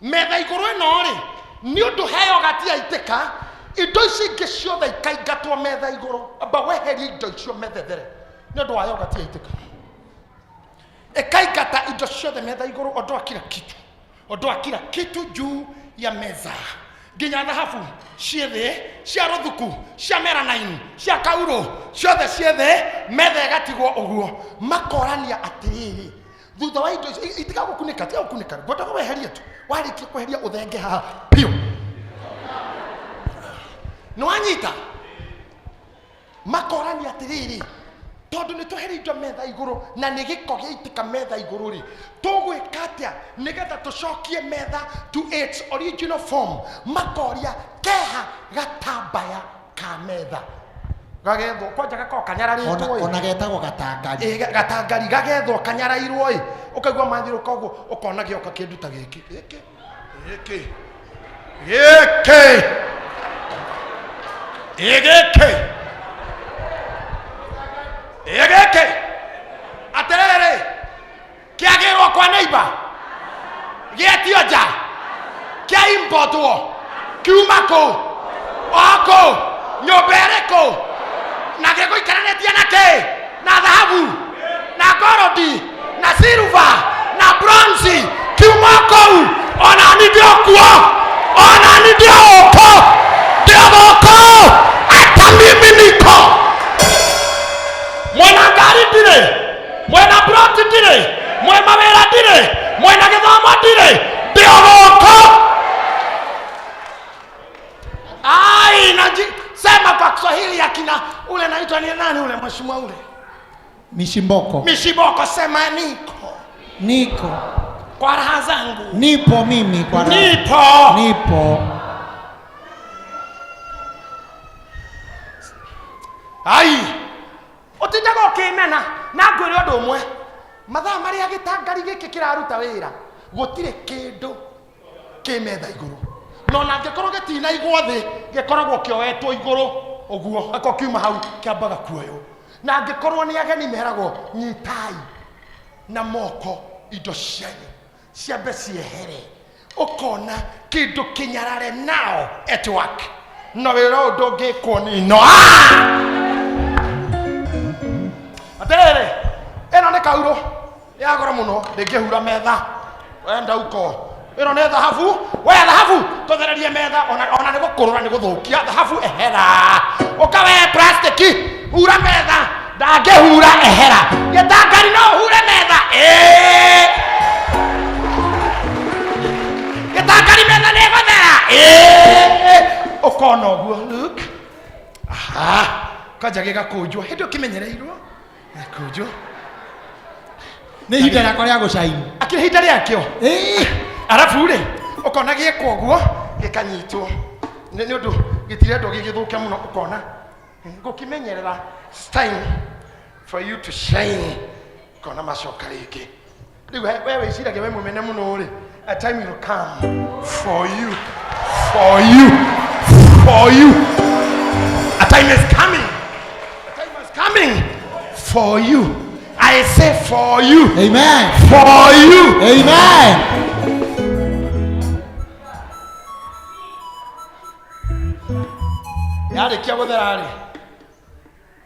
Metha igũrũ ĩno rĩ, nĩ ũndũ heo gati yaitĩka, indo ici ingĩ ciothe ikaingatwo metha igũrũ. Amba weherie indo icio methethere nĩ ũndũ wa yogati yaitĩka. Ĩkaingata indo ciothe metha igũrũ, ondoa kila kitu, ondoa kila kitu juu ya meza, nginya thahabu ciĩ thĩ, cia rũthuku, cia melanine, cia kaurũ, ciothe ciĩ thĩ, metha ĩgatigwo ũguo. Makorania atĩrĩrĩ, thutha wa indo icio itiga gũkunĩka, tiga gũkunĩka, ngwendaga weherie tu. Warĩkia kweheria ũthenge haha biũ. Nĩ wanyita? Makorania atĩrĩrĩ, tondũ nĩ tweheria indo metha igũrũ na nĩ gĩko gĩaitĩka metha igũrũ rĩ, tũgwĩka atĩa nĩgetha tũcokie metha to its original form? Makoria keha gatambaya ka metha gagethwo kwanja gakorwo kanyararĩtwo ĩ. Ona getagwo gatangari. Ĩ, gatangari gagethwo kanyarairwo ĩ, ũkaigua mathiũrũka ũguo, ũkona gĩoka kĩndũ ta gĩkĩ gĩkĩ gĩkĩ gĩkĩ ĩ gĩkĩ ĩ gĩkĩ, atĩrĩrĩ, kĩagĩrwo kwa neighbor, gĩetio nja, kĩa importwo kiuma kũ, o kũ nyũmba ĩrĩkũ, na gĩgũikaranĩtie na kĩ, na thahabu na ngorodi na silver na bronze, kiuma kũu. Ona ni ndĩ kuo, ona ni ndĩ gũkũ, ndĩ gũkũ, hata mimi niko. Mwena ngari ndirĩ, mwena ploti ndirĩ, mwe mawĩra ndirĩ, mwena gĩthomo ndirĩ, ndĩ o gũkũ. Ai, sema kwa Kiswahili akina ule naitwa ni nani ule mheshimiwa ule? Mishimboko. Mishimboko, sema niko. Niko. Kwa raha zangu. Nipo mimi kwa raha. Nipo. Nipo. Ai. Ũtindaga ũkĩmena na ngwĩre ũndũ ũmwe, mathaa marĩa gĩtangari gĩkĩ kĩraruta wĩra gũtirĩ kĩndũ kĩ metha igũrũ, na ona angĩkorwo gĩtinaigwo thĩ gĩkoragwo kĩoetwo igũrũ ũguo, akorwo kiuma hau kĩambaga kuoywo. Na angĩkorwo nĩ ageni meragwo nyitai na moko indo cianyu ciambe ciehere, ũkona kĩndũ kĩnyarare nao at work, na wĩra ũyũ ndũngĩkwo nĩ ino. Atĩrĩrĩ, ĩno nĩ kaurũ ya goro mũno, ndĩngĩhura metha wenda uko. Ĩno nĩ thahabu, we thahabu tũthererie metha, ona nĩ gũkũrũra nĩ gũthũkia thahabu, ehera. Ũka we plastiki, hura metha, ndangĩhura, ehera. Gĩtangari no ũhure metha, ĩĩ gĩtangari metha nĩ ĩgũthera, ĩĩ ũkona ũguo. Look, aha, kwanja gĩgakũnjwo hĩndĩ ũkĩmenyereirwo gĩkũnjwo. Nĩ ihinda rĩakwa rĩa gũcaini. Akĩrĩ ihinda rĩakĩo. Ĩĩ. Arabu rĩ, ũkona gĩekwo ũguo gĩkanyitwo nĩ ũndũ gĩtirendwo gĩgĩthũke mũno, ũkona gũkĩmenyerera. It's time for you to shine. Ũkona macoka rĩngĩ. Rĩu we wĩciragia we mũmene mũno rĩ, a time will come for you, for you, for you. A time is coming, a time is coming for you. I say for you. Amen. For you. Amen. Yarĩkia gũthera rĩ,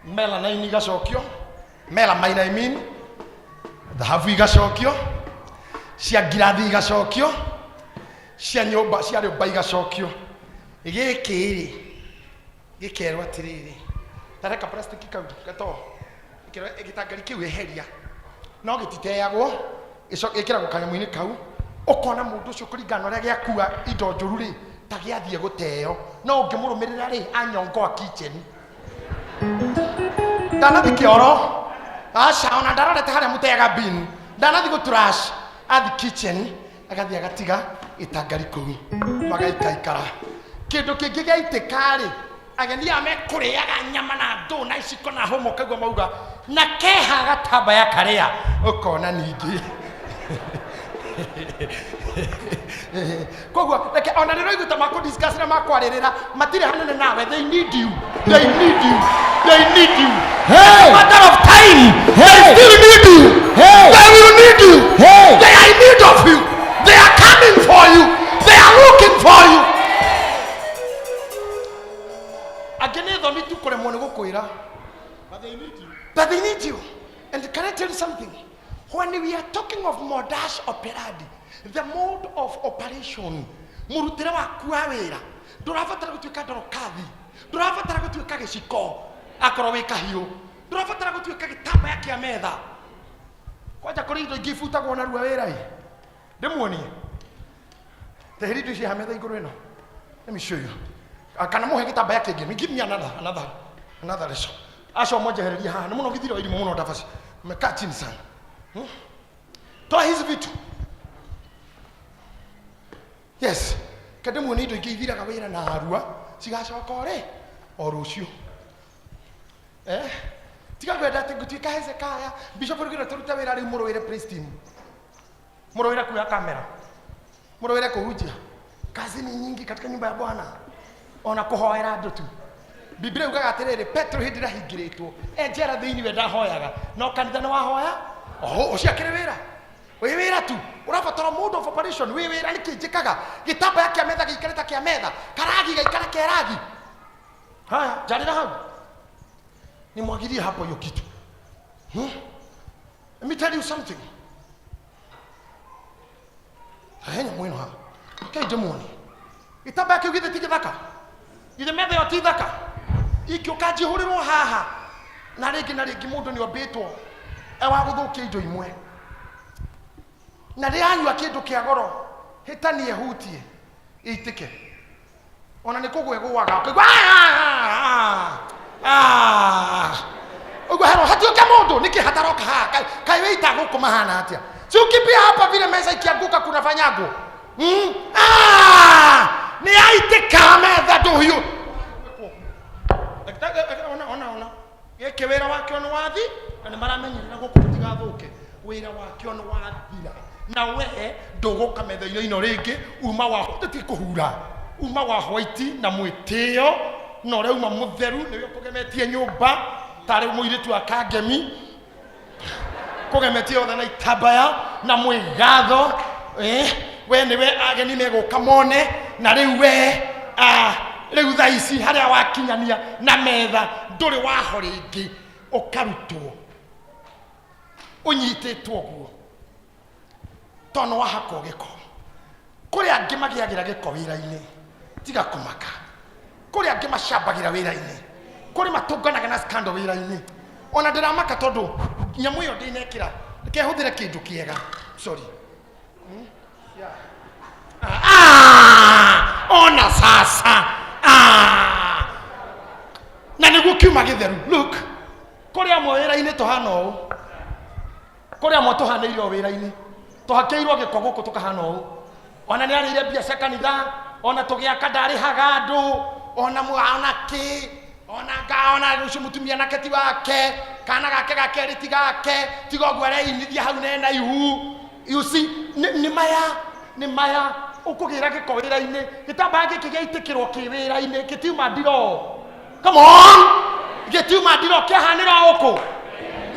melanine igacokio, melamine I mean, thahabu igacokio, cia ngirathi igacokio, cia nyũmba cia rĩũmba igacokio. Gĩkĩ rĩ, gĩkerwo atĩrĩrĩ, tareka plastic kau gato gĩkerwo gĩtangari kĩu eheria, no gĩtiteagwo, gĩkĩragwo kanyamũ-inĩ kau. Ũkona mũndũ ũcio kũringana na ũrĩa gĩakua indo njũru rĩ, ta gĩathiĩ gũteo, no ũngĩmũrũmĩrĩra rĩ, anyongoa kitchen. Ndanathi kĩoro, aca, ona ndarorete harĩa mũteaga bin, ndanathi gũtrash, athi kitchen, agathiĩ agatiga gĩtangari kũu, magaikaikara. Kĩndũ kĩngĩ gĩaitĩka rĩ, ageni aya mekũrĩaga nyama na ndũ na iciko na hũma, ũkaigua mauga na keha gatambaya karĩa, ũkona ningĩ koguo reke ona rĩrĩa ũiguĩte makũ discuss na makwarĩrĩra matirĩ hanene nawe. They need you, they need you, they need you. Hey! Matter of time. Hey! They still need you. Hey! They will need you. Hey! They are in need of you. They are coming for you. Speaking of modus operandi, the mode of operation, mũrutĩre waku wa wĩra, ndũrabatara gũtuĩka ndorokathi, ndũrabatara gũtuĩka gĩciko akorwo wĩ kahiũ, ndũrabatara gũtuĩka gĩtambaya kĩa metha. Kwanja kũrĩ indo ingĩ ibutagwo narua wĩra ĩ, ndĩmuonie teheri indo ici haha metha igũrũ ĩno. Let me show you. Ah, kana muhe gĩtambaya kĩngĩ. Give me another leso. Acio mwanjehereria haha nĩ mũno githiro irimũ mũno ndabaci mmekaa chini sana. Toa hizi vitu. Yes, kende muone indo ingĩ ithiraga wĩra na arua cigacoka o rĩ o rũciũ. Eh, tiga kwenda atĩ ngũtuĩka Hezekiah bishop rĩu tũrute wĩra rĩu, mũrũĩre praise team, mũrũĩre kuoya kamera, mũrũĩre kũhunjia. Kazi ni nyingi katika nyumba ya Bwana, ona kũhoera andũ tu. Biblia yugaga atĩrĩrĩ, Petro hĩndĩ ĩrĩa ahingĩrĩtwo e njera thĩinĩ, we ndahoyaga no kanitha nĩ wahoya. Oho ũcio akĩrĩ wĩra, wĩ wĩra tu ũrabatara mode of operation. Wĩ wĩra nĩkĩ njĩkaga gĩtambaya kĩa metha gĩikare ta kĩa metha, karagi gaikare keragi. Haya, njarĩra hau nimwagirie hapo hiyo kitu. Let me tell you something. He nyamũ ĩno haha, kei ndĩmuonie gĩtambaya kĩu. Githĩ ti gĩthaka? Githĩ metha ĩyo ti thaka? Ingĩũka njihũrĩrwo haha na rĩngĩ na rĩngĩ, mũndũ nĩ ombĩtwo e wa gũthũkia indo imwe, na rĩanyua kĩndũ kĩa goro hĩtanie hutie ĩitĩke, ona nĩ kũgwa ĩgũaga, ũkaigua "Ah, ah, ah." Ũguo herwo hatiũke mũndũ nĩkĩ hataroka haha. Kaĩ wĩita gũkũ mahana atĩa? Si ukimbia hapa vile meza ikianguka kunafanyagwo. Ah, nĩ yaitĩka metha ndũhiũ. Ona ona ona gĩkĩ, wĩra wakĩo nĩ wathi na nĩ maramenyerera gũkũ gũtigathũke. Wĩra wakĩo nĩ wathira na we ndũgũka metha-inĩ ĩno rĩngĩ. Uma wa ti kũhura, uma wa white na mwĩtĩo na ũrĩa uma mũtheru nĩwe ũkũgemetie nyũmba tarĩ mũirĩtu wa kangemi kũgemetie othe na itambaya na mwĩgatho. Eh, we nĩwe ageni megũka mone na rĩu we, ah, rĩu thaa ici harĩa wakinyania na metha ndũrĩ waho rĩngĩ, ũkarutwo ũnyitĩtwo ũguo tondũ nĩ wahakwo gĩko. Kũrĩ angĩ magĩagĩra gĩko wĩra-inĩ, tiga kũmaka. Kũrĩ angĩ macambagĩra wĩra-inĩ, kũrĩ matũnganaga na scandal wĩra-inĩ. Ona ndĩramaka tondũ nyamũ ĩyo ndĩnekĩra, reke hũthĩre kĩndũ kĩega. Sorry. Yeah. Ah, ona sasa, ah. Na nĩguo kiuma gĩtheru. Look, kũrĩ amwe wĩra-inĩ tũhana ũũ, kũrĩ amwe tũhanĩire o wĩra-inĩ tũhakĩirwo gĩko gũkũ tũkahana ũũ. Ona nĩ arĩire mbia cia kanitha, ona tũgĩaka ndarĩhaga andũ, ona ona kĩ, ona nga, ona ũcio mũtumia nake ti wake, kana gake ga kerĩ ti gake, tiga ũguo areinithia hau nena ihu. You see, nĩ maya, nĩ maya ũkũgĩra gĩko wĩra-inĩ. Gĩtambaya gĩkĩ gĩaitĩkĩrwo kĩ wĩra-inĩ gĩtiuma ndiroo. Come on, gĩtiuma ndiroo, kĩahanĩra ũkũ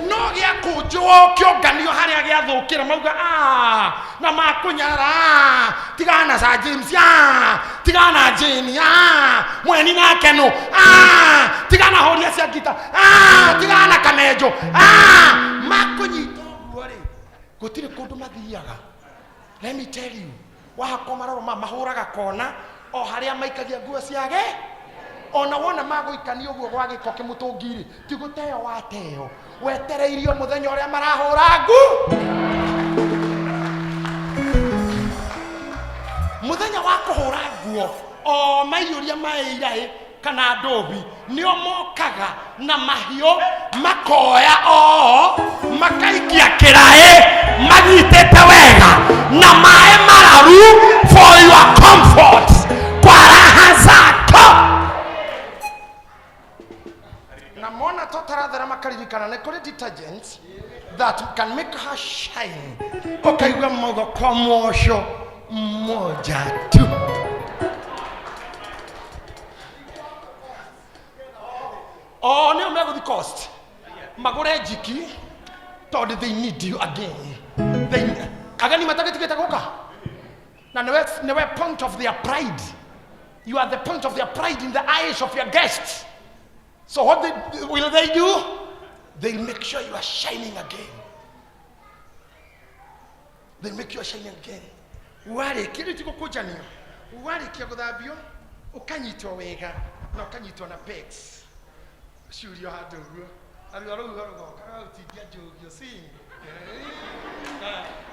no gĩakũnjwo kĩonganio harĩa gĩathũkĩra mauga, "Ah, na makũnyara, ah, tigana na Sir James, ah, tigana na Jane, ah, mweni nake no, ah, tigana horia cia ngita, ah, tigana na kamenjo, ah." Makũnyita ũguo rĩ, gũtirĩ kũndũ mathiaga. Let me tell you, wahakwo maroro ma mahũraga kona o harĩa maikagia nguo ciage. Ona wona magũikania ũguo gwa gĩko kĩmũtũngi-rĩ, ti gũteo wateo, wetereirio mũthenya ũrĩa marahũra ngu, mũthenya wa kũhũra nguo o maiyũria maĩ iraĩ kana ndũbi, nĩo mokaga na mahiũ makoya oo makaikia kĩraĩ manyitĩte wega na maĩ mararu for your comfort, kwa raha zako. Na mona totarathera makaririkana nĩ kũrĩ detergents that can make her shine, ũkaigua mũthoko moco moja tu. O nĩo megũthi cost magũre njiki tondũ they need you again. They, ageni matagĩtigĩte gũka na nĩwe point of their pride. You are the point of their pride in the eyes of your guests. So what will they do? They'll make sure you are shining again. They make you shine again. Warĩkia rĩu ti gũkũnjanio, warĩkia gũthambio ũkanyitwo wega na ũkanyitwo na pegs, ũcurio handũ ũguo, naruo rũhuho rũgoka rũgagutindia njũgio sing.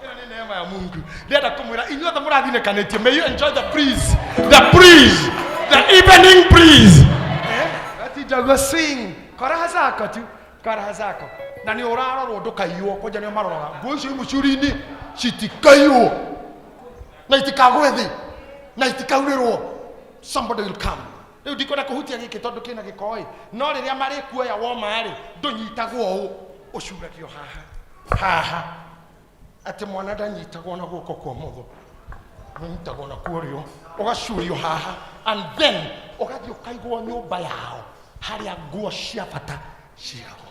Ĩno nĩ neema ya Mungu. Ndĩrenda kũmwĩra inyuothe mũrathinĩkanĩtie, may you enjoy the breeze, the breeze, the evening breeze. Eh, gatinda ũguo swing kwa raha zako tu, kwa raha zako, na nĩ ũrarorwo ndũkaiywo. Kwanja nĩo maroraga nguo icio imucuri-inĩ citikaiywo na itikagwe thĩ na itikaurĩrwo. Somebody will come. Rĩu ndikwenda kũhutia gĩkĩ tondũ kĩna gĩko ĩ, no rĩrĩa marĩkuoya woma rĩ, ndũnyitagwo ũũ, ũcuragio haha haha, atĩ mwana ndanyitagwo na guoko kwa ũmotho, ũnyitagwo na kwa ũrĩo, ũgacurio haha, and then ũgathiĩ ũkaigwo nyũmba yao harĩa nguo cia bata cigagwo,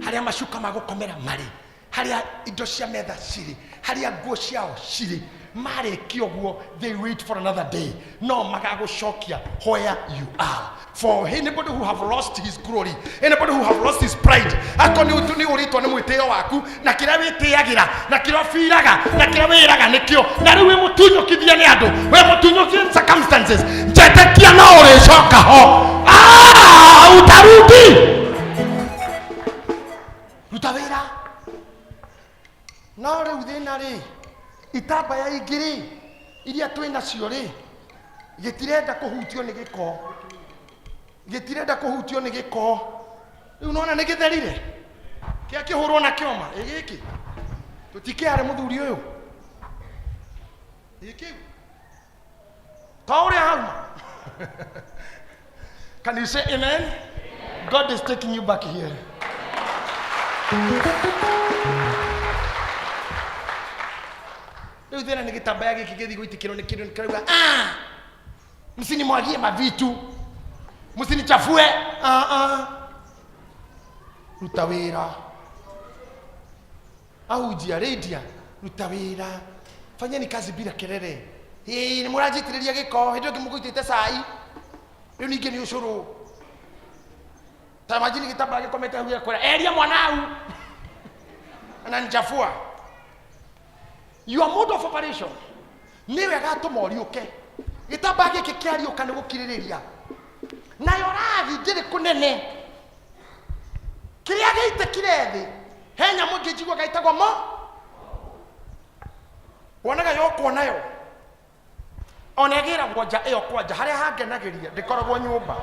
harĩa macuka ma gũkomera marĩ, harĩa indo cia metha cirĩ, harĩa nguo ciao cirĩ. Marĩkia ũguo, they wait for another day no magagũcokia where you are. For anybody who have lost his glory, anybody who have lost his pride, akorwo nĩ nĩ ũrĩtwo nĩ mwĩtĩo waku na kĩrĩa wĩtĩagĩra na kĩrĩa ũbiraga na kĩrĩa wĩraga nĩkĩo, na rĩu wĩ mũtunyũkithie nĩ andũ, wĩ mũtunyũkithie circumstances, njetekia no ũrĩcoka ho. Ah, utarudi. Ruta wĩra. No rĩu thĩna rĩ, itambaya ingĩ rĩ, iria twĩ nacio rĩ, gĩtirenda kũhutio nĩ gĩko, gĩtirenda kũhutio nĩ gĩko. Rĩu nona nĩ gĩtherire kĩa kĩhũrwo na kĩoma. Ĩ gĩkĩ tũtikĩarĩ mũthuri ũyũ ĩ kĩu ta ũrĩa hauma. Can you say amen? God is taking you back here. Rĩu thĩna nĩ gĩtambaya gĩkĩ gĩthiĩ gũitĩkĩrwo nĩ kĩndũ nĩkĩrauga, ah, msinimwagie mavitu, msinichafue. Ah, ah. Ruta wĩra. Ahunjia rĩndia, ruta wĩra, fanyeni kazi bila kelele. Ĩĩ, nĩ mũranjitĩrĩria gĩko. Hĩndĩ ĩyo ĩngĩ mũgũitĩte cai, rĩu ningĩ nĩ ũcũrũ. Ta majini gĩtambaya gĩkomete hau gĩgakwĩra, eria mwanau ananichafua. Your mode of operation nĩwe gatũma ũriũke. Gĩtambaya gĩkĩ kĩariũka nĩ gũkirĩrĩria nayo ragi ndĩrĩ kũnene kĩrĩa gĩitĩkire thĩ. He nyamũ ĩngĩ njiguaga ĩtagwo mo, wonaga yokwo nayo ona ĩgĩragwo nja ĩyo kwanja harĩa hangenagĩria, ndĩkoragwo nyũmba.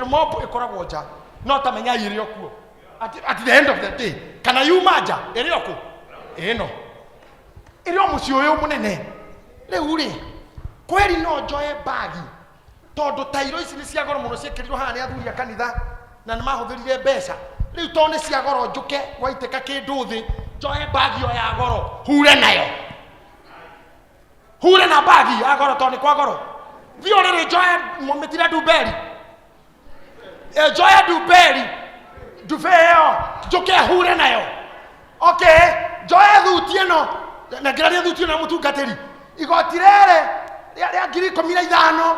Mop ĩkoragwo nja, no ta menyai ĩrĩ o kuo at the end of the day, kana yuma nja ĩrĩ o kũ ĩno ĩrĩ o mũciĩ ũyũ mũnene. Rĩu rĩ, kweri no njoe bagi tondũ tairo ici nĩ cia goro mũno, ciĩkĩrirwo haha nĩ athuri a kanitha na nĩ mahũthĩrire mbeca. Rĩu tondũ nĩ cia goro, njũke gwaitĩka kĩndũ thĩ, njoe bagi o ya goro, hure nayo, hure na bagi ya goro tondũ nĩ kwa goro. Thiĩ ũrĩrĩ, njoe mĩtira ndumberi. Eh, njoe ndumberi ndube ĩyo, njũke hure nayo. Okay, njoe thuti ĩno na ngĩraria thuti ĩno ya mũtungatĩri, igoti rĩrĩ rĩa 15,000,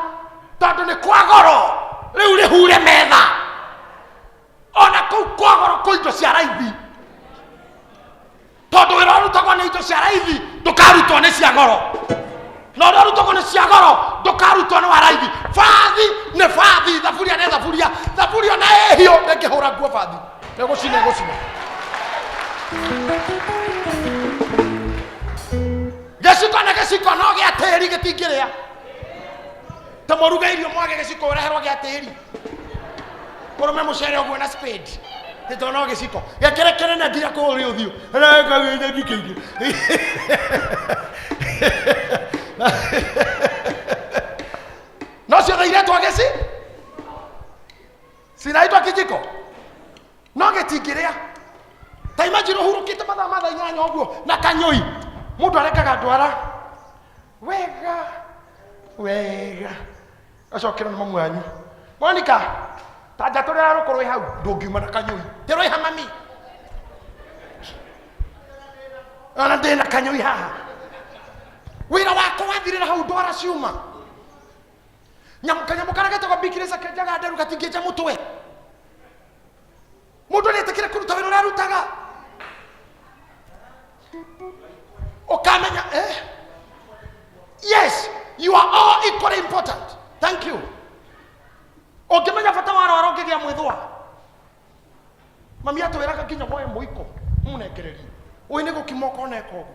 tondũ nĩ kwa goro, rĩu rĩhure metha. Ona kũu kwa goro kwĩ indo cia raithi, tondũ wĩra ũrutagwo nĩ indo cia raithi ndũkarutwo nĩ cia goro, na ũrĩa ũrutagwo nĩ cia goro ndũkarutwo nĩ wa raithi. Bathi nĩ bathi, thaburia nĩ thaburia. Thaburia ona ĩhiũ ndĩngĩhũra nguo, bathi nĩ gũcina ĩgũcina. Gĩciko nĩ gĩciko, no gĩa tĩri gĩtingĩrĩa. Ta mũruge irio mwage gĩciko, ũreherwo gĩa tĩri, ũrũme mũcere ũguo na spade, nĩ no gĩciko gĩkĩrĩ kĩnene nginya kũũrĩ ũthiũ kĩingĩ. No ciothe iretwo gĩci, cinaitwo kijiko, no gĩtingĩrĩa. Ta imagine ũhurũkĩte mathaa ma thaa 8 ũguo na kanyũi, mũndũ arekaga ndwara wega wega, acokerwo nĩ mamu wanyu Monica, ta njatũrĩra rũkũ rwĩ hau, ndũngiuma na kanyũi ndĩrwĩha mami, ona ndĩna kanyũi haha. Wĩra wakwa wathirĩra hau, ndwara ciuma. Nyamũ kanyamũ karĩa getagwo bikirĩca kenjaga nderu, gatingĩnja mũtwe. Mũndũ nĩetĩkĩre kũruta wĩra ũrĩa arutaga. Ũkamenya eh? Yes, you are all equally important. Thank you. Ũngĩmenya bata wa rwara ũngĩgĩa mwĩthũa. Mami atwĩraga nginya woe mũiko mũnengererie. Ũĩ nĩ gũkima ũkona eka ũguo.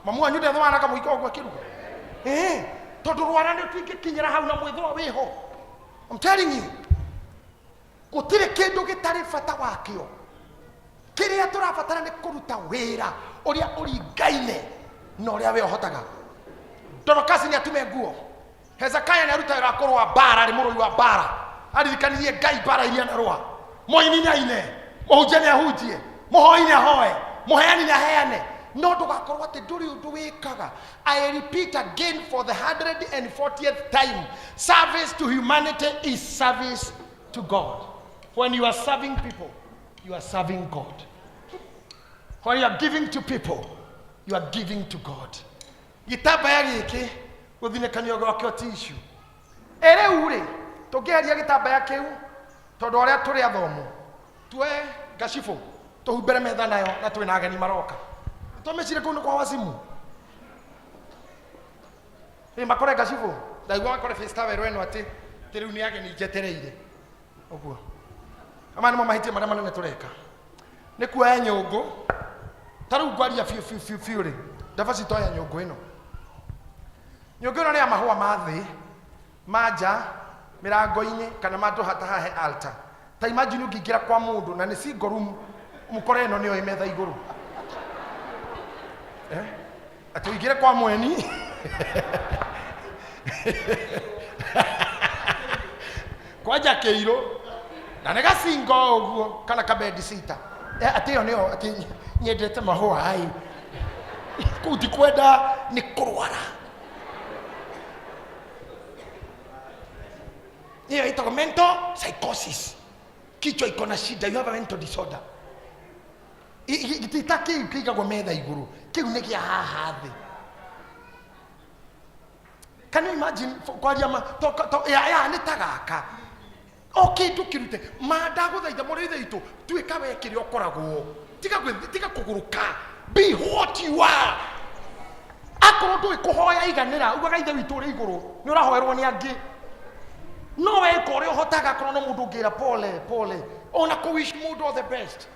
Mamu wanyu ndethũaga na kamũiko ũguo akĩruga. Eh, tondũ rwara nĩ tũingĩkinyĩra hau na mwĩthũa wĩho. I'm telling you. Gũtirĩ kĩndũ gĩtarĩ bata wakĩo. Kĩrĩa tũrabatara nĩ kũruta wĩra ũrĩa ũringaine na ũrĩa we ũhotaga. Dorokasi nĩ atume nguo. Hezekia nĩ aruta wĩra wa kũrũa mbara, arĩ mũrũi wa mbara. Aririkanirie Ngai mbara iria anarũa. Mũini nĩ aine, mũhunjia nĩ ahunjie, mũhoi nĩ ahoe, mũheani nĩ aheane. No ndũgakorwo atĩ ndũrĩ ũndũ wĩkaga. I repeat again for the 140th time, service to humanity is service to God. When you are serving people, you are serving God. When you are giving to people, you are giving to God. Gĩtambaya gĩkĩ gũthinĩkanio gwakĩo ti issue. Ĩ rĩu rĩ, tũngĩeheria gĩtambaya kĩu tondũ arĩa tũrĩ athomu tuoe ngacibũ tũhumbĩre metha nayo na twĩna ageni maroka. Tũmĩcire kũu nĩ kwa wacimu. Ĩ makore ngacibũ ndaigua makore face towel ĩno atĩ atĩ rĩu nĩ ageni njetereire. Ũguo. Maya nĩmo mahĩtia marĩa manene tũreka. Nĩ kuoya nyũngũ. Ta rĩu ngwaria biũ biũ biũ biũ rĩ, ndabaci toya nyũngũ ĩno. Nyũngũ ĩno nĩ ya mahũa ma thĩ, ma nja, mĩrango-inĩ kana ma handũ ta haha he altar. Ta imagine ũngĩingĩra kwa mũndũ na nĩ single room mũkore ĩno nĩyo ĩ metha igũrũ. Eh? Atĩ ũingĩre kwa mweni kwanja kĩirũ na nĩ gacingo ũguo kana kabendi cita. Eh, atĩ ĩyo nĩyo atĩ nyendete mahũa ĩ kũu ti kwenda nĩ kũrwara. Hiyo ĩtagwo mental psychosis. Kichwa iko na shida, you have a mental disorder. Gĩtĩ ta kĩu kĩigagwo metha igũrũ, kĩu nĩ kĩa haha thĩ. Can you imagine kwaria ma to, to, ya, ya nĩ ta gaka o kĩndũ kĩrute ma ndagũthaitha mũrĩ ithe witũ tuĩka we kĩrĩa ũkoragwo tiga tiga kũgũrũka be what you are akorwo ndũĩ kũhoya iganĩra ugaga ithe witũ ũrĩ igũrũ nĩ ũrahoerwo nĩ angĩ no weka ũrĩa ũhotaga akorwo no mũndũ ũngĩra pole pole ona kũ wish mũndũ all the best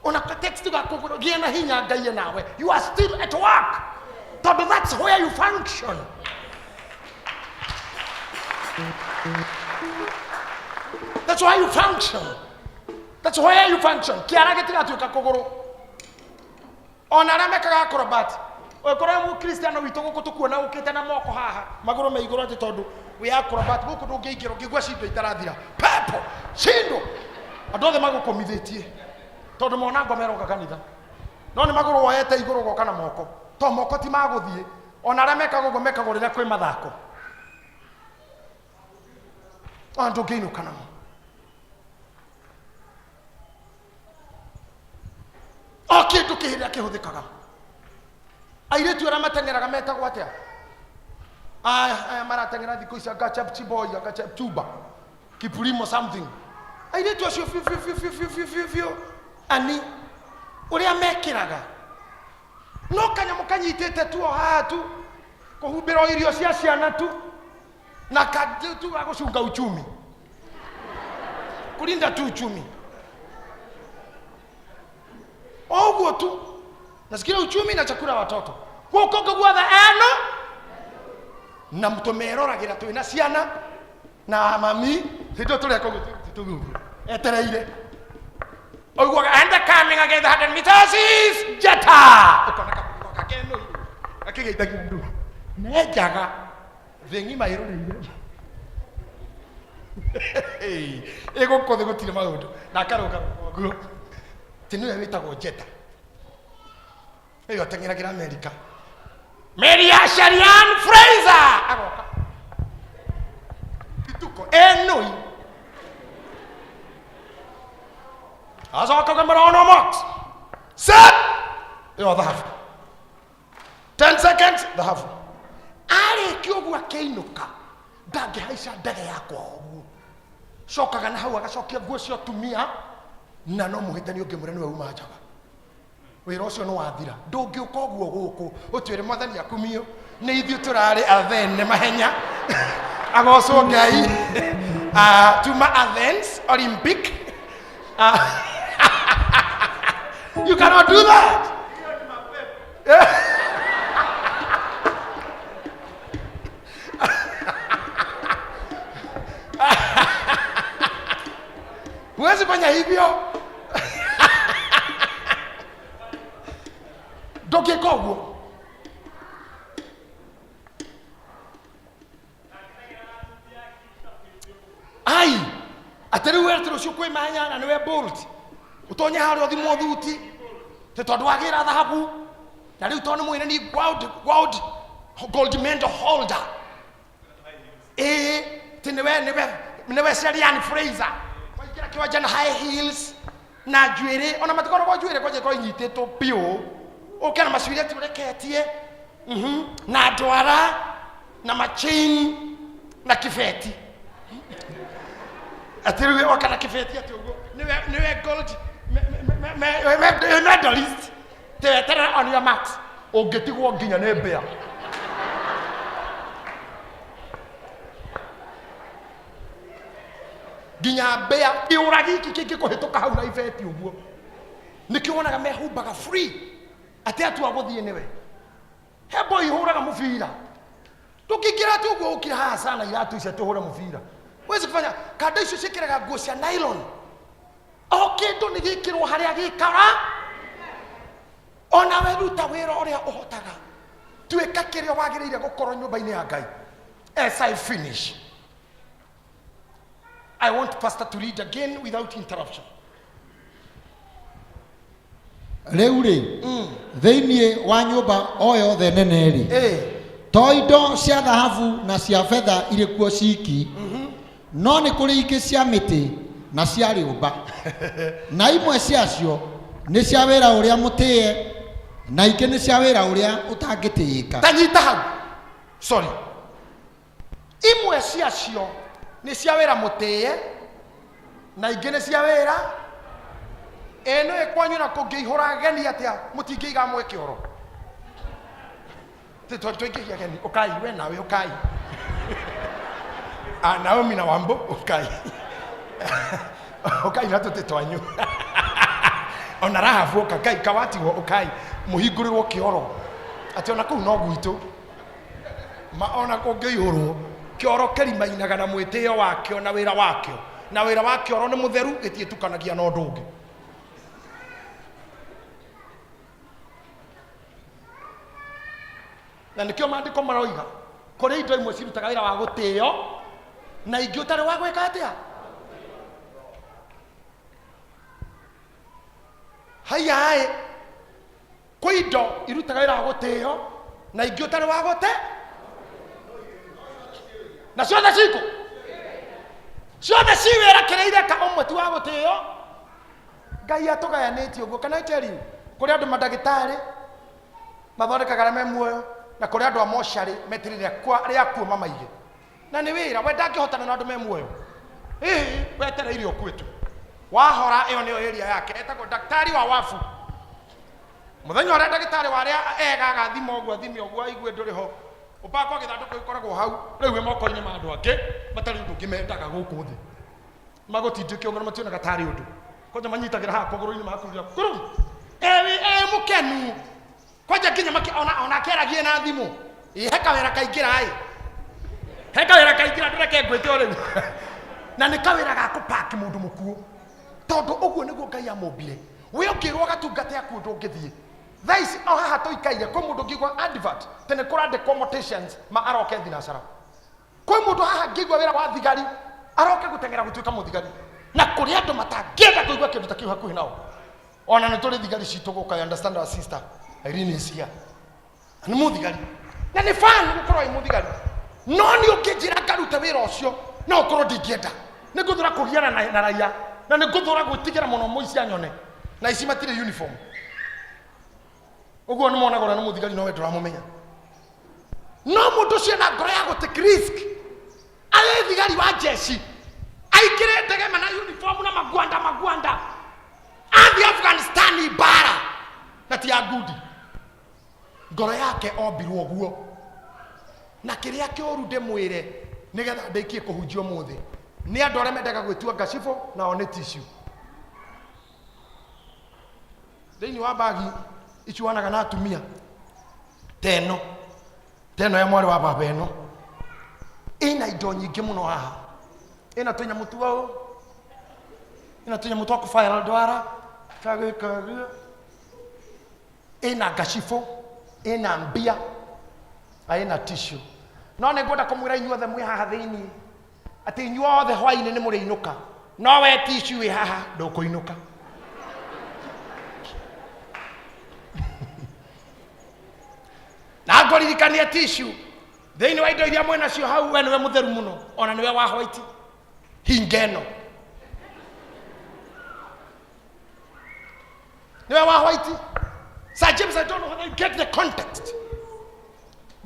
ona ka text gakũgũrũ gĩa na hinya ngai e nawe you are still at work tondũ that's where you function that's where you function that's where you function kĩara gĩtigatuĩka kũgũrũ ona arĩa mekaga acrobat ũngĩkorwo wĩ mũkristiano witũ gũkũ tũkuona ũkĩte na moko haha magũrũ me igũrũ atĩ tondũ wĩ acrobat gũkũ ndũngĩingĩra ũngĩgua cindo itarathira pepo cindo andũ othe magũkũmithĩtie tondũ mona ngoma ĩroka kanitha no nĩ magũrũ woete igũrũ ũgoka na moko to moko ti magũthiĩ ona arĩa mekaga ũguo mekagwo rĩrĩa kwĩ mathako ona ndũngĩinũka namo o kĩndũ kĩrĩa kĩhũthĩkaga airĩtu arĩa mateng'eraga metagwo atĩa aya aya marateng'era thikũ ici anga Chepchiboi anga Chepchumba Kiplimo something airĩtu acio biũ biũ biũ biũ biũ biũ biũ biũ ani ũrĩa mekĩraga no kanyamũ kanyitĩte tu o haha tu kũhumbĩra o irio cia ciana tu na kangĩ tu ga gũcunga uchumi kulinda tu uchumi o ũguo tu nasikia uchumi na chakula watoto gũkũ ũngĩ guothe eno na tũmeroragĩra twĩna ciana na mami hĩndĩ ĩyo tũreka ũguo tũguo etereire ũiguaga and the coming again the 100 meters is jeta ũkona kabũri goka kenũire gakĩgeithagia andũ nenjaga thĩ ng'ima ĩroreire ĩ gũkũ thĩ gũtirĩ maũndũ na akarũga ũguo ti nĩwe wĩtagwo njeta ĩyo ateng'eragĩra Amerika Maria Sharian Fraser agoka ituko enoi acoka ũkamera no mox set ĩyo thahabu 10 seconds thahabu arĩkia ũguo akĩinũka ndangĩhaica ndege yakwa ũguo cokaga na hau agacokia nguo cia ũtumia na no mũhĩtani ũngĩmwĩra nĩwe uma njaga. Wĩra ũcio nĩ wathira. Ndũngĩũka ũguo gũkũ ũtwĩre mwathani akumio nĩ ithuĩ tũrarĩ Athene mahenya. Agocwo Ngai. Tuma Athens Olympic. You cannot do that. Huwezi fanya hivyo. Ndũngĩka ũguo. Ai, atĩ rĩu atĩ rũciũ kwĩ mahenya na nĩwe Bolt ũtonye harĩa ũthimwo thuti tĩ tondũ wagĩra thahabu na rĩu tondũ nĩ mwĩre ni world gold medal holder, ĩĩ, tĩ nĩwe Shelly-Ann Fraser waingĩra kĩwanja na high heels na njuĩrĩ, ona matikoragwo njuĩrĩ kwanja ikorwo inyitĩtwo biũ, ũke na macuireti ũreketie, na ndwara na machain na kibeti, atĩ rĩu oka na kibeti atĩ ũguo nĩwe gold medalist, teweterera on your marks, ũngĩtigwo nginya nĩ mbĩa. Nginya mbĩa kĩũra gĩkĩ kĩngĩkũhĩtũka hau na ibeti ũguo, nĩkĩo wonaga mehumbaga free atĩ atua gũthiĩ nĩwe. He boy ihũraga mũbira, ndũngĩingĩra atĩ ũguo ũkire haha sana iratũ icio tũhũre mũbira, huwezi kufanya. Kanda icio ciĩkĩraga nguo cia nylon, o kĩndũ nĩ gĩkĩrwo harĩa gĩkara. Onawe ruta wĩra ũrĩa ũhotaga, tuĩka kĩrĩa wagĩrĩire gũkorwo nyũmba-inĩ ya Ngai. As I finish, I want pastor to read again without interruption. Rĩu rĩ, thĩinĩ wa nyũmba o yothe nene rĩ, to indo cia thahabu na cia betha irĩ kuo ciki, no nĩ kũrĩ ingĩ cia mĩtĩ na cia rĩũmba, na imwe ciacio nĩ cia wĩra ũrĩa mũtĩe na ingĩ nĩ cia wĩra ũrĩa ũtangĩtĩĩka. Tanyita hau, sorry. Imwe ciacio nĩ cia wĩra mũtĩe na ingĩ nĩ cia wĩra ĩ nĩ kwanyu na kũngĩihũra ageni atĩa mũtingĩiga amwe kĩoro. Tũingĩhia ageni, ũkai we nawe ũkai. Ah, Naomi na Wambo ũkai, ũkai na tũtĩ twanyu, ona Rahabu ũka, Ngai kawatigwo ũkai mũhingũrĩrwo kĩoro atĩ ona kũu no gwitũ ma ona kũngĩihũrwo kĩoro kĩrimainaga na mwĩtĩo wakĩo na wĩra wakĩo, na wĩra wa kĩoro nĩ mũtheru, gĩtiĩtukanagia na ũndũ ũngĩ. Na nĩkĩo maandĩko maroiga kũrĩ indo imwe cirutaga wĩra wa gũtĩo na ingĩ ũtarĩ wa gwĩka atĩa. Haiya, kwĩ indo irutaga wĩra wa gũtĩo na ingĩ ũtarĩ wa gũte, na ciothe cikũ ciothe ci wĩra kĩrĩa ireka, ũmwe ti wa gũtĩo. Ngai atũgayanĩtie ũguo. Can I tell you, kũrĩ andũ mandagĩtarĩ mathondekaga arĩa me muoyo, na kũrĩ andũ a mocarĩ meterere arĩa akuũ mamaige, na nĩ wĩra. We ndangĩhotana na andũ me muoyo, ĩĩ, wetereire ũkue tu wahora. Ĩyo nĩyo area yake, etagwo daktari wa wafu. Mũthenya ũrĩa ndagĩtarĩ wa arĩa ega agathima ũguo, athime ũguo, aigue ndũrĩ ho, ũbakwo gĩthandũkũ gĩkoragwo hau rĩu wĩ moko-inĩ ma andũ angĩ matarĩ ũndũ ũngĩ mendaga gũkũ thĩ, magũtindĩke ũguo na mationaga tarĩ ũndũ. Kwanja manyitagĩra haha kũgũrũ-inĩ, magakururia kuru ewi e mũkenu kwanja nginya maki ona akĩaragie na thimũ. Ĩ, he kawĩra kaingĩra, ĩ, he kawĩra kaingĩra, ndũreke ngwĩte o rĩu, na nĩ kawĩra ga kũpaki mũndũ mũkuũ, tondũ ũguo nĩguo Ngai amũmbire. We ũngĩrwo gatungate akuũ ndũngĩthiĩ. Thaa ici o haha tũikaire kwĩ mũndũ ũngĩigua advert tene kũrandĩkwo morticians ma aroke thinacara. Kwĩ mũndũ haha angĩigua wĩra wa thigari aroke gũteng'era gũtuĩka mũthigari, na kũrĩ andũ matangĩenda kũigua kĩndũ ta kĩu hakuhĩ nao. Ona nĩ tũrĩ thigari citũ gũkũ. I understand our sister Irene is here, nĩ mũthigari na nĩ fan gũkorwo ĩ mũthigari, no nĩ ũngĩnjĩra ngaruta wĩra ũcio no ũkorwo ndingĩenda. Nĩ ngũthũra kũgiana na raia, na nĩ ngũthũra gwĩtigĩra mũno mũici anyone, na ici matirĩ uniform ũguo nĩ monaga ũrĩa nĩ mũthigari no we ndũramũmenya. No mũndũ ũcio na ngoro ya gũ take risk arĩ thigari wa jeshi, aingĩre ndege mana uniform na magwanda magwanda, athiĩ Afghanistan mbara. Na ti ya ngundi. Ngoro yake ombirwo ũguo. Na kĩrĩa kĩũru ndĩmwĩre nĩgetha ndĩkie kũhunjia ũmũthĩ nĩ andũ arĩa mendaga gwĩtua ngacibũ nao nĩ tissue. Thĩinĩ wa mbagi icuanaga na atumia teno teno ya mwarĩ wa baba ĩno ĩna indo nyingĩ mũno haha, ĩna tũnyamũ tuo, ĩna tũnyamũ twa kũbaĩra ndwara tagĩkagia, ĩna ngacibũ, ĩna mbia na ĩna tissue. No nĩ ngwenda kũmwĩra inyuothe mwĩ haha thĩinĩ atĩ inyuothe hwainĩ nĩ mũrĩinũka, no we tissue wĩ haha ndũkũinũka. Na ngũririkanie tissue thĩinĩ wa indo iria mwĩnacio hau, we nĩwe mũtheru mũno, ona nĩwe wa white hinga ĩno nĩwe wa white. Sir James, I don't know whether you get the context.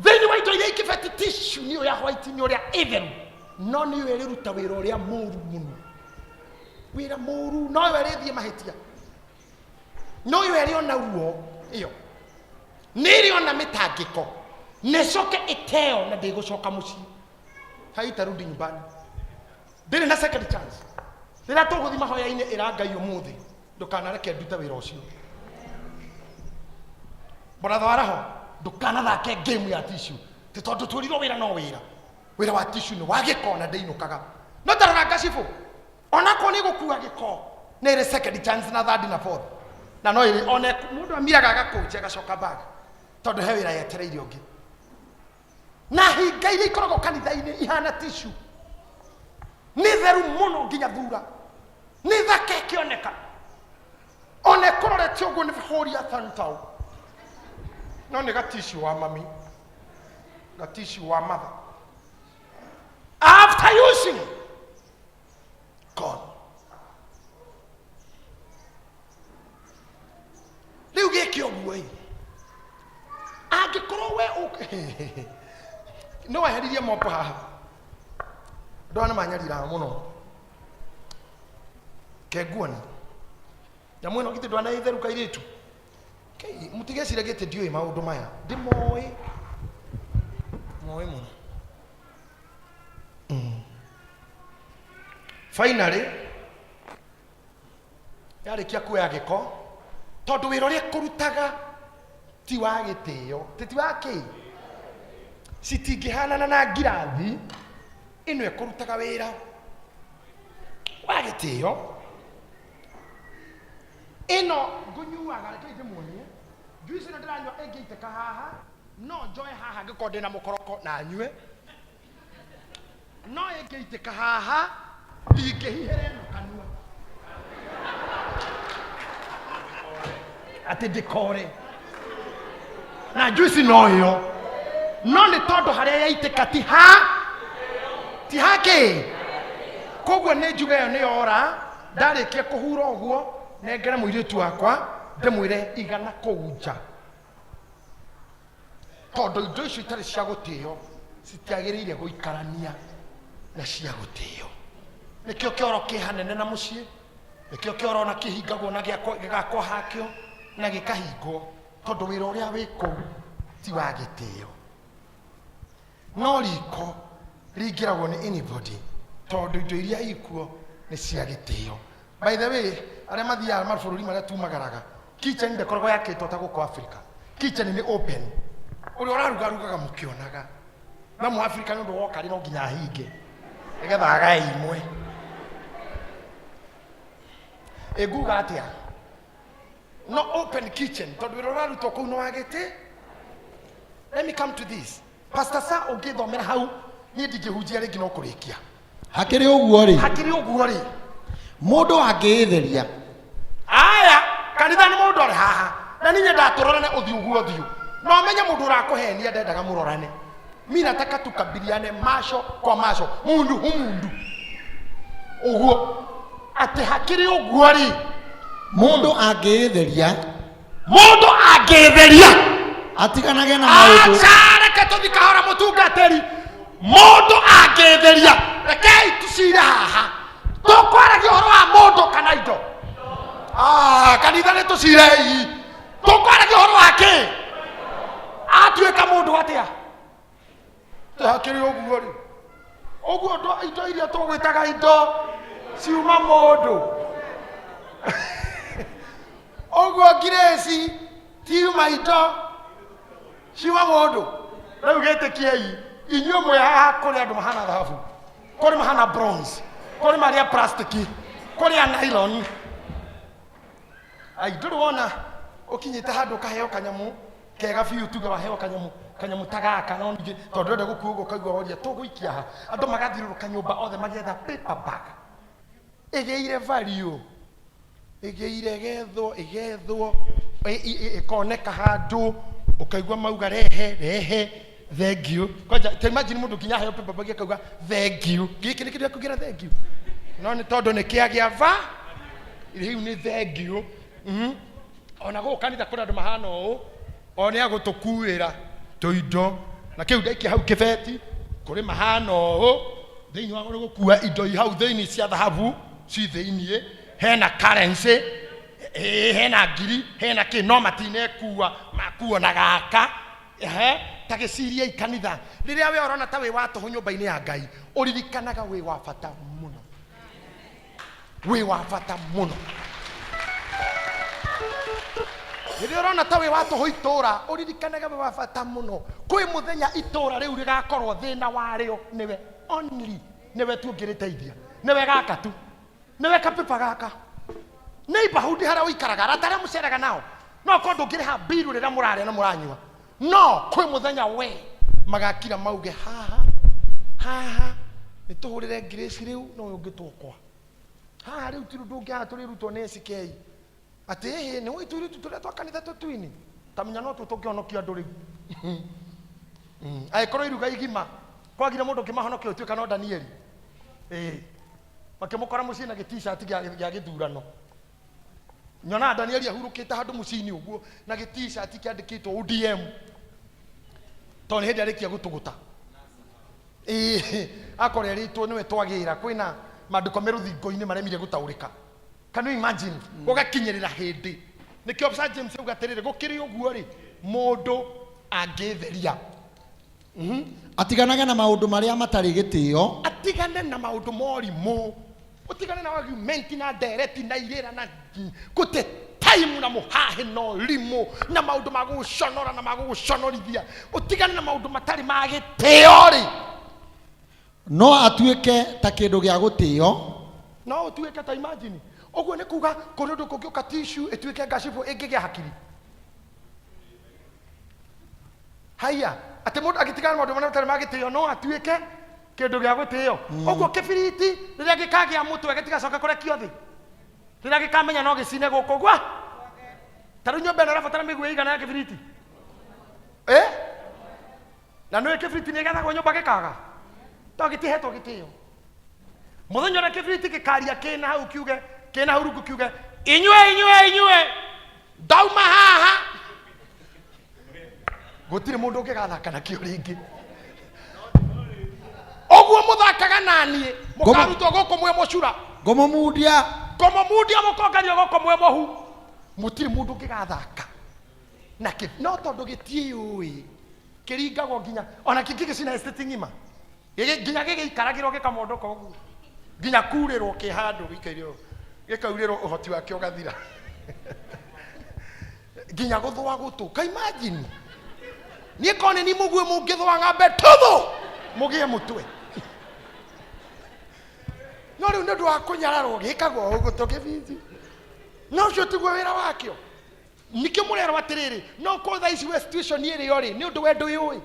Thĩinĩ wa indo iria ikĩbeti tissue nĩyo ya white, nĩ ũrĩa ĩtheru, no nĩyo ĩrĩruta wĩra ũrĩa mũru mũno, wĩra mũru, no yo ĩrĩthiĩ mahĩtia, no yo ĩrĩ ona ruo, ĩyo nĩ ĩrĩ ona mĩtangĩko, na ĩcoke ĩteo na ndĩgũcoka mũciĩ, haitarudi nyumbani, ndĩrĩ na second chance. Rĩrĩa tũgũthiĩ mahoya-inĩ, ĩra Ngai ũmũthĩ ndũkanareke ndute wĩra ũcio. Brother waraho, ndũkanathake game ya tissue ti tondũ twĩrirwo wĩra no wĩra. Wĩra wa tissue nĩ wa gĩko na ndĩinũkaga. No tarora ngacibũ, onakorwo nĩ gũkua gĩko, nĩ ĩrĩ second chance na third na fourth, na no ĩrĩ ona mũndũ amiraga agakũnja agacoka back, tondũ he wĩra yetereire ũngĩ. Na hinga iria ikoragwo kanitha-inĩ ihana tissue nĩ theru mũno nginya thura, nĩ thaka ĩkĩoneka, ona ĩkũrorete ũguo nĩ hũria thantau, no nĩ gatissue wa mami, gatissue wa mother. After using, gone. Rĩu gĩke ũguo ĩ, angĩkorwo we nĩ weheririe moko haha, andũ aya nĩ manyariraga mũno kenguoni nyamũ ĩno githĩ ndwana ĩtheru kairĩtu. Kei, mũtigeciragie atĩ ndiũĩ maũndũ maya, ndĩmoĩ moĩ mũno. Finally yarĩkia kuoya gĩko, tondũ wĩra ũrĩa kũrutaga ti wa gĩtĩo, ti wa kĩ, citingĩhanana na ngirathi ĩno ĩkũrutaga wĩra wa gĩtĩo. Ĩno ngũnyuaga, reke ndĩmuonie juice ĩno ndĩranyua ĩngĩitĩka haha, no njoe haha ngĩkorwo ndĩna mũkoroko na nyue, no ĩngĩitĩka haha ndingĩhihĩra ĩno kanua atĩ ndĩkore na juice no ĩyo, no nĩ tondũ harĩa yaitĩka ti ha ti ha kĩ, koguo nĩ njuge ĩyo nĩ yora. Ndarĩkia kũhura ũguo, nengere mũirĩtu wakwa ndĩmwĩre igana kũu nja, tondũ indo icio itarĩ cia gũtĩo citiagĩrĩire gũikarania na cia gũtĩo. Nĩkĩo kĩoro kĩ hanene na mũciĩ, nĩkĩo kĩoro ona kĩhingagwo na gĩgakwo hakĩo na gĩkahingwo, tondũ wĩra ũrĩa wĩ kũu ti wa gĩtĩo. No riko rĩingĩragwo nĩ anybody, tondũ indo iria ikuo nĩ cia gĩtĩo. By the way, arĩa mathiaga mabũrũri marĩa tumagaraga, kitchen ndĩkoragwo yakĩtwo ta gũkũ Africa. Kitchen nĩ open, ũrĩa ũraruga arugaga mũkĩonaga. Na mu Africa nĩ ũndũ woka rĩ, no nginya ahinge nĩgetha agae imwe. Ĩnguga atĩa? No open kitchen, tondũ wĩra ũrarutwo kũu nĩ wa gĩtĩ. Let me come to this. Pastor Sa, ũngĩthomera hau niĩ ndingĩhunjia rĩngĩ no kũrĩkia. Hakĩrĩ ũguo rĩ, Hakĩrĩ ũguo rĩ, mũndũ angĩĩtheria, aya kanitha nĩ mũndũ arĩ haha na niĩ nyendaga tũrorane ũthiũ guo ũthiũ, na ũmenye mũndũ ũrakũhenia ndendaga mũrorane. Mi nataka tukabiliane macho kwa macho, mundu hu mundu, ũguo atĩ hakĩrĩ ũguo rĩ, mũndũ angĩĩtheria, Mũndũ angĩtheria, atiganage na maũndũ. Aca, reke tũthi kahora mũtungatĩri. Mũndũ angĩtheria, rekei tũcire haha, tũkwaragia ũhoro wa mũndũ kana indo. Ah, kanitha nĩ tũcirei. Tũkwaragia ũhoro wa kĩ? Atuĩka mũndũ atĩa? Hakĩrĩ ũguo rĩ, ũguo indo iria tũgwĩtaga indo ciuma mũndũ. Ũguo ngirĩci tiuma indo ciuma mũndũ. Rĩu gĩtĩkiei inyuĩ mwĩ haha, kũrĩ andũ mahana thahabu, kũrĩ mahana bronze, kũrĩ marĩa plastic, kũrĩ a nylon. Ai, ndũrĩ wona ũkinyĩte handũ ũkaheo kanyamũ kega biũ, tuge waheo kanyamũ ta gaka, no ningĩ tondũ ndũrenda gũkua ũguo ũkaigua woria tũgũikia ha. Andũ magathiũrũrũka nyũmba othe magĩetha paper bag ĩgĩire value, ĩgĩire ĩgethwo ĩgethwo ĩkoneka handũ, ũkaigua mauga rehe rehe, thank you. Kwanja ta imagine mũndũ nginya aheo paper bag akauga thank you. Gĩkĩ nĩ kĩndũ gĩa kuugĩra thank you, no nĩ tondũ nĩ kĩagĩa va rĩu nĩ thank you. Ona gũkũ kanitha kũrĩ andũ mahana ũũ, o nĩ agũtũkuĩra tũindo na kĩu ndaikia hau kĩbeti. Kũrĩ mahana ũũ thĩinĩ wa nĩ gũkua indo i hau thĩinĩ cia thahabu ci thĩinĩ, hena currency, ĩĩ, hena ngiri, hena kĩ, no matinekua, makuo na gaka. Ehe, ta gĩciriei kanitha, rĩrĩa we ũrona ta wĩ wa tũhũ nyũmba-inĩ ya Ngai, ũririkanaga wĩ wa bata mũno, wĩ wa bata mũno. Rĩrĩa ũrona ta wĩ wa tũhũ itũra, ũririkanage wĩ wa bata mũno. Kwĩ mũthenya itũra rĩu rĩgakorwo thĩna warĩo nĩwe only, nĩwe tu ũngĩrĩteithia, nĩwe gaka tu, nĩwe kapipa gaka, neighborhood harĩa ũikaraga, arata arĩa mũceraga nao, no korwo ndũngĩrĩha mbiru rĩrĩa mũrarĩa na mũranyua, no kwĩ mũthenya we magakira mauge haha haha nĩ tũhũrĩre ngirĩci rĩu, no ũyũ ũngĩtwokoa haha rĩu ti ũndũ ũngĩ, haha tũrĩrutwo nĩ SK atĩ ĩhĩ nĩ ũĩ tũirĩtu tũrĩa twa kanitha tũtuini tamenya no tuo tũngĩhonokia andũ rĩu. Angĩkorwo iruga igima kwagire mũndũ ũngĩmahonokia ũtuĩka no Danieli, ĩĩ, makĩmũkora mũciĩ na gĩt-shirt gĩa gĩthurano. Nyonaga Danieli ahurũkĩte handũ mũciĩ-inĩ ũguo na gĩt-shirt kĩandĩkĩtwo ODM, tondũ nĩ hĩndĩ arĩkia gũtũgũta. Ĩĩ, akorwo erĩtwo nĩwe twagĩra, kwĩna maandĩko me rũthingo-inĩ maremire gũtaũrĩka. Can you imagine? Gũgakinyĩrĩra hĩndĩ nĩkĩo Sir James auga atĩrĩrĩ, gũkĩrĩ ũguo rĩ, mũndũ angĩtheria. Atiganage na maũndũ marĩa matarĩ gĩtĩo. Atigane na maũndũ morimũ, ũtigane na argument na ndereti na irĩra na gũte time na mũhahĩ na ũrimũ na maũndũ ma gũgũconora na ma gũgũconorithia. Ũtigane na maũndũ matarĩ ma gĩtĩo rĩ, no atuĩke ta kĩndũ gĩa gũtĩo. No ũtuĩke ta, imagine, ũguo nĩ kuga kũrĩ ũndũ kũngĩũka tissue ĩtuĩke ngacibũ ĩngĩgĩa hakiri. Haiya, atĩ mũndũ agĩtigana na maũndũ marĩa matarĩ ma gĩtĩo no atuĩke kĩndũ gĩa gũtĩo. Ũguo kĩbiriti rĩrĩa gĩkagĩa mũtwe gĩtigacoka kũrekio thĩ, rĩrĩa gĩkamenya no gĩcine gũkũ gwa ta rĩu nyũmba ĩno ĩrabatara mĩguĩ ĩigana ya kĩbiriti, eh? Na nĩ kĩbiriti nĩ gĩathagwo nyũmba gĩkaga to gĩtihetwo gĩtĩo. Mũthenya ũrĩa kĩbiriti gĩkaria kĩna hau kiuge, kĩna hau rungu kiuge, inyuĩ inyuĩ inyuĩ, ndauma haha, gũtirĩ mũndũ ũngĩgathaka nakĩo rĩngĩ. Ũguo mũthakaga naniĩ mũkarutwo gũkũ mwĩ mũcura. Ngũmũmundia. Ngũmũmundia, mũkonganio gũkũ mwĩ mũhu, mũtirĩ mũndũ ũngĩgathaka nakĩ. No tondũ gĩtiĩũĩ, kĩringagwo nginya ona kĩngĩ gĩcina estate ng'ima. Nginya gĩgĩikaragĩrwo gĩkamondoka ũguo, nginya kurĩrwo kĩ handũ gĩikaire ũũ, gĩkaurĩrwo ũhoti wake ũgathira, nginya gũthũa gũtũ. Ka imagine niĩ korwo nĩ ni mũguĩ mũngĩthũa ng'ambe tũthũ mũgĩe mũtwe. No rĩu nĩ ũndũ wa kũnyararwo gĩkagwo ũũ gũtũ kĩbinji, no ũcio tiguo wĩra wakĩo. Nĩkĩo mũrerwo atĩrĩrĩ, no korwo thaa ici we situation ĩrĩ o rĩ, nĩ ũndũ we ndwĩũĩ,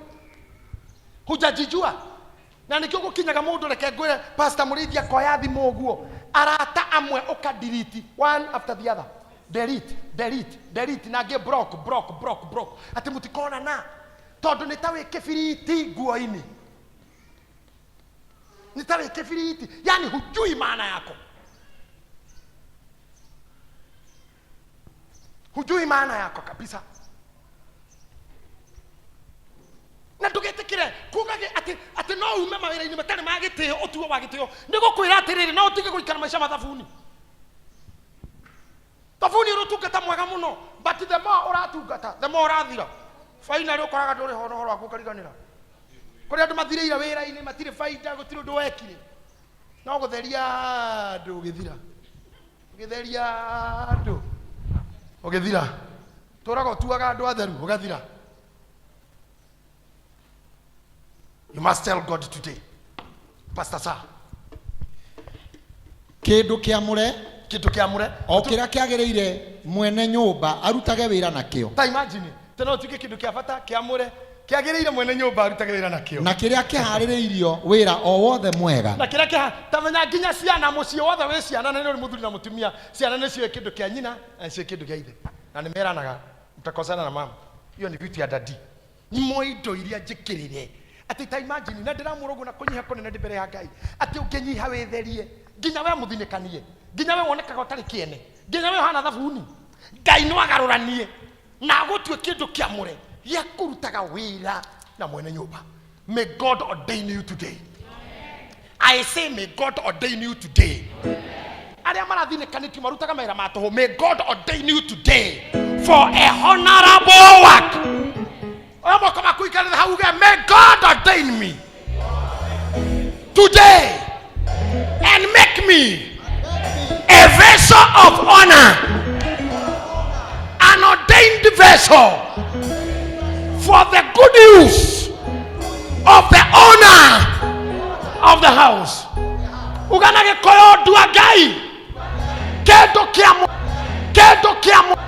hujajijua. Na nĩkĩo gũkinyaga mũndũ, reke ngwĩre, Pastor Mũrĩithi akoya thimũ ũguo, arata amwe ũka delete one after the other, delete, delete, delete, na angĩ block, block, block, block, atĩ mũtikonana, tondũ nĩ ta wĩ kĩbiriti nguo-inĩ, nĩ ta wĩ kĩbiriti, yani hujui maana yako, hujui maana yako kabisa. Na ndũgetĩkĩre kuga atĩ no ume mawĩra-inĩ matarĩ ma gĩtĩo ũtuo wa gĩtĩo. Nĩ gũkwĩra atĩrĩrĩ, no ũtige gũikara maica ma thabuni. Thabuni ũrĩ ũtungata mwega mũno, but The more ũratungata, the more ũrathira. Finally ũkoraga ndũrĩ ho na ũhoro waku ũkariganĩra. Kũrĩ andũ mathirĩire wĩra-inĩ, matirĩ baida, gũtirĩ ũndũ wekire, no gũtheria andũ ũgĩthira, ũgĩtheria andũ ũgĩthira, tũraga ũtuaga andũ atheru ũgathira. You must tell God today, Pastor sir. Kĩndũ kĩamũre. Kĩndũ kĩamũre. O kĩrĩa kĩagĩrĩire mwene nyũmba arutage wĩra nakĩo. Ta imagine, tena ũtuĩke kĩndũ kĩa bata, kĩamũre, kĩagĩrĩire mwene nyũmba arutage wĩra nakĩo. Na kĩrĩa kĩharĩrĩirio wĩra o wothe mwega. Na kĩrĩa kĩha tamenya nginya ciana, mũciĩ wothe wĩ ciana, na nĩ ũrĩ mũthuri na mũtumia, ciana nĩcio kĩndũ kĩa nyina na nĩcio kĩndũ kĩa ithe, na nĩ meranaga, mtakosana na mama. Hiyo ni vitu ya daddy. Nimo indo iria njĩkĩrĩre atĩ, ta imagine, na ndĩramwĩra ũguo na kũnyiha kũnene ndĩ mbere ya Ngai, atĩ ũngĩnyiha wĩtherie, nginya we mũthinĩkanie, nginya we wonekaga ũtarĩ kĩene, nginya we ũhana thabuni, Ngai no agarũranie na agũtue kĩndũ kĩamũre gĩa kũrutaga wĩra na mwene nyũmba. May God ordain you today. I say, may God ordain you today. Arĩa marathinĩkanĩtio marutaga mawĩra ma tũhũ, may God ordain you today for a honorable work. Oya moko maku, ikarĩre hau, uge, "May God ordain me today and make me a vessel of honor, an ordained vessel for the good use of the owner of the house." Ugana gĩkũyũ, ndua Ngai kĩndũ kĩa kĩndũ kĩa.